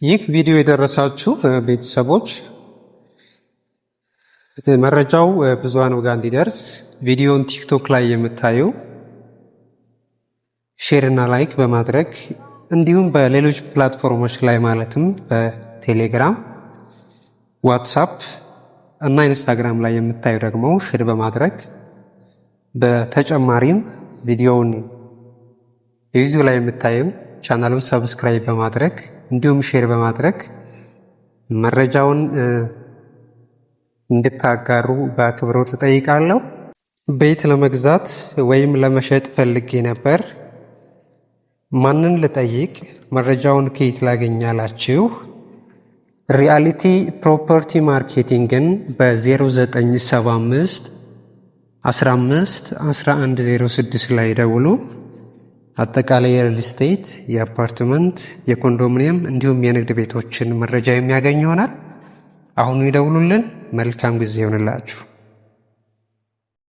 ይህ ቪዲዮ የደረሳችሁ ቤተሰቦች መረጃው ብዙሃኑ ጋር እንዲደርስ ቪዲዮን ቲክቶክ ላይ የምታዩ share እና like በማድረግ፣ እንዲሁም በሌሎች platform ኦች ላይ ማለትም በቴሌግራም፣ ዋትሳፕ እና ኢንስታግራም ላይ የምታዩ ደግሞ share በማድረግ፣ በተጨማሪም ቪዲዮውን ዩቲዩብ ላይ የምታዩ ቻናሉን subscribe በማድረግ እንዲሁም share በማድረግ መረጃውን እንድታጋሩ በአክብሮት እጠይቃለሁ። ቤት ለመግዛት ወይም ለመሸጥ ፈልጌ ነበር። ማንን ልጠይቅ? መረጃውን ከየት ላገኝ አላችሁ? Reality Property Marketing ን በ0975 15 1106 ላይ ደውሉ። አጠቃላይ የሪል ስቴት፣ የአፓርትመንት፣ የኮንዶሚኒየም እንዲሁም የንግድ ቤቶችን መረጃ የሚያገኝ ይሆናል። አሁኑ ይደውሉልን። መልካም ጊዜ ይሆንላችሁ።